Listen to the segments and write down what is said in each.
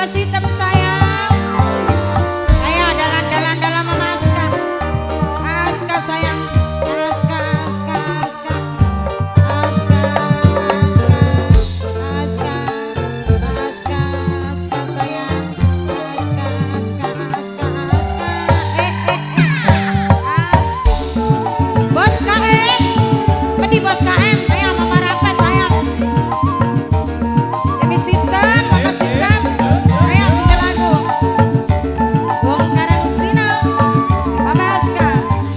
Sitem sayang. Ayo dalan-dalan dalam Mama Aska. Aska sayang. Aska, Aska, Aska. Aska, Aska, Aska, Aska, Aska sayang. Aska, Aska, Aska, Aska. Eh, eh, eh. Asik. Bos KM. Medi Bos KM. Ayo Mama Rafa sayang. Demi Sinten, Mama Sinten. Ayo single lagu. Wong Karang Sinau. Mama Aska,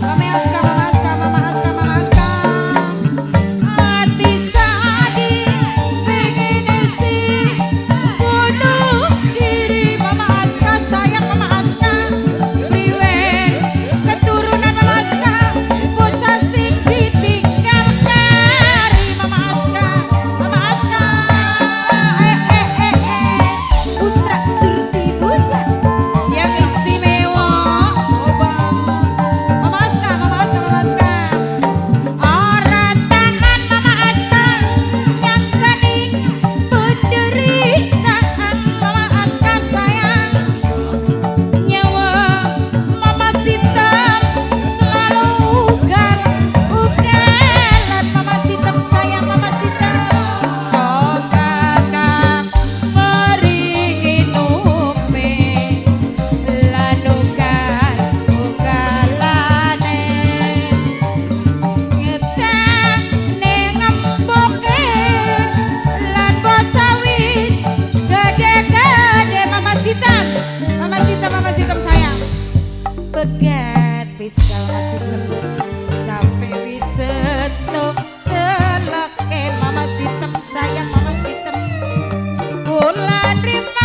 Mama Aska, Mama Aska, Mama Aska, Mama Aska. Ati sedih pengen sih bunuh diri. Mama Aska sayang, Mama Aska. Priwen keturunan Mama Aska, bocah sing ditinggal kari. Mama Aska, Mama Aska. Eh eh eh eh. Putra Surti Bunda yang istimewa. Mama Aska, Mama Aska, Mama Aska. Ora tahan Mama Aska nyanggani penderitaan Mama Aska sayang. Nyawa Mama Sitem selalu ugal ugalan. Mama Sitem sayang, Mama Sitem. Cokak meringin ume lan ugal ugalane ngetane ngemboke lan bocah wis gede-gede. Mama Sitem, Mama Sitem, Mama Sitem sayang. Pegat pisau Mama Sitem sampai wis entuk teleke. Mama Sitem sayang, Mama Sitem. Kula nrima.